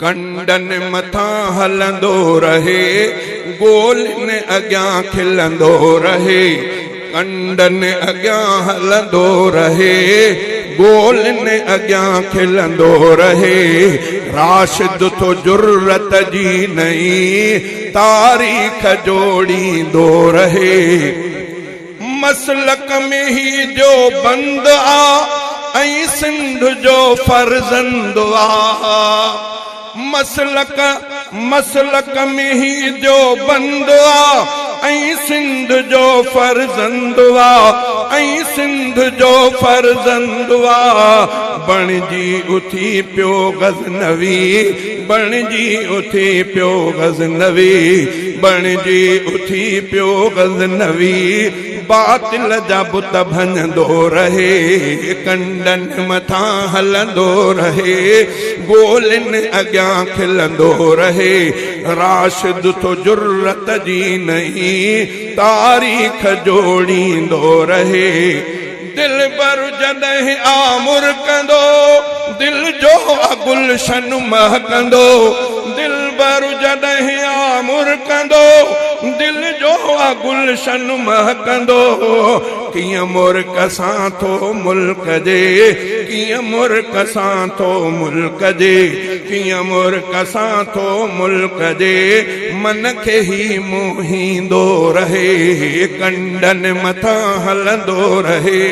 ڪنڊن مٿان هلندو رهي، گولين اڳيان کلندو رهي. ڪنڊن اڳيان هلندو رهي، گولين اڳيان کلندو رهي. راشد ٿو جرئت جي نئين تاريخ جوڙيندو رهي. مسلڪ ۾ هي جو بند آ ۽ سنڌ جو فرزند آ. مسلڪ مسلڪ ۾ هي جو بند آ ۽ سنڌ جو فرزند آ ۽ سنڌ جو فرزند آ. بڻجي اٿي پيو غزنوي بڻجي اٿي پيو غزنوي بڻجي اٿي پيو غزنوي باطل جا بت ڀڃندو رهي ڪنڊن مٿان هلندو رهي گولين اڳيان کلندو رهي راشد ٿو جرئت جي نئين تاريخ جوڙيندو رهي. دلبر جڏهن آ مرڪندو، دل جو آ گلشن مهڪندو. دلبر جڏهن آ مرڪندو، دل جو آ گلشن مهڪندو. ڪيئن مرڪ سان ٿو ملڪ جي، ڪيئن مرڪ سان ٿو ملڪ جي، ڪيئن مرڪ سان ٿو ملڪ جي، من کي هي موهيندو رهي. ڪنڊن مٿان هلندو رهي،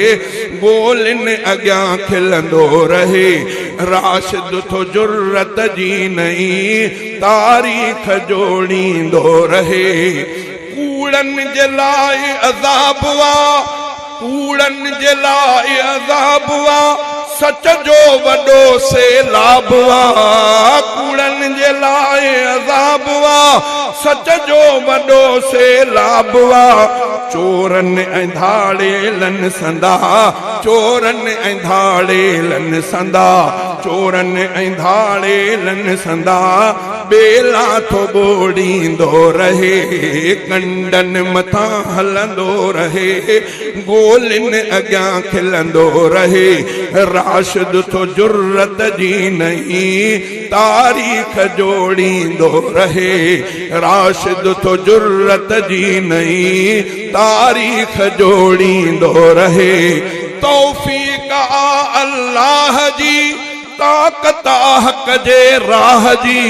گولين اڳيان کلندو رهي. راشد ٿو جرئت جي نئين تاريخ جوڙيندو رهي. ڪوڙن جي لاء عذاب آ، ڪوڙن جي لاء عذاب آ، سچ جو وڏو سيلاب آ، ڪوڙن جي لاء عذاب آ، سچ جو وڏو سيلاب آ، چورن ۽ ڌاڙيلن سندا، چورن ۽ ڌاڙيلن سندا، چورن ۽ ڌاڙيلن سندا، ٻيلا ٿو ٻوڙيندو رهي، ڪنڊن مٿان هلندو رهي، گولين اڳيان کلندو رهي، راشد ٿو جرئت جي نئين تاريخ جوڙيندو رهي، راشد ٿو جرئت جي نئين تاريخ جوڙيندو رهي. توفيق آ الله جي، طاقت آ حق جي راهه جي،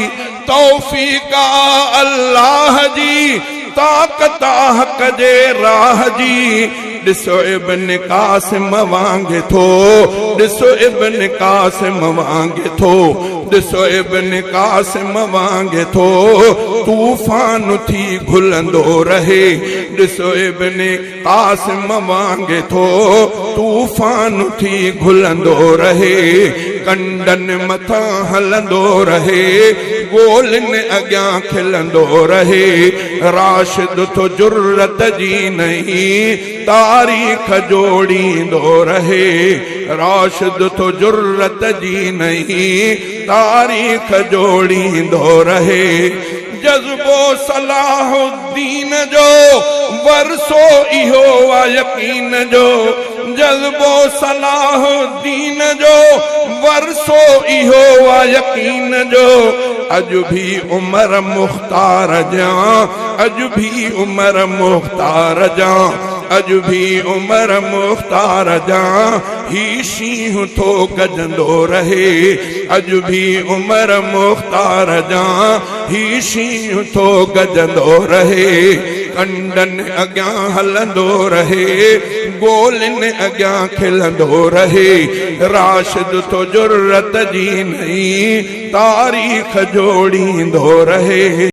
توفيق آ الله جي، طاقت آ حق جي راهه جي، ڏس ابن قاسم وانگي ٿو، ڏس ابن قاسم وانگي ٿو، ڏس ابن قاسم وانگي ٿو، طوفان ٿي گهلندو رهي، ڏس ابن قاسم وانگي ٿو طوفان ٿي گهلندو رهي، ڪنڊن مٿان هلندو رهي، گولين اڳيان کلندو رهي، راشد ٿو جرئت جي نئين تاريخ جوڙيندو رهي، راشد ٿو جرئت جي نئين تاريخ جوڙيندو رهي. جذبو صلاح الدين جو، ورثو اهو آ يقين جو. جذبو صلاح الدين جو، ورثو اهو آ يقين جو. اڄ ڀي عمر مختار جان، اڄ ڀي عمر مختار جان، اڄ ڀي عمر مختار جان. هي شينهن ٿو گجندو رهي، اڄ ڀي عمر مختار جان. هي شينهن ٿو گجندو رهي، ڪنڊن اڳيان هلندو رهي، گولين اڳيان کلندو رهي. راشد ٿو جرئت جي نئين تاريخ جوڙيندو رهي.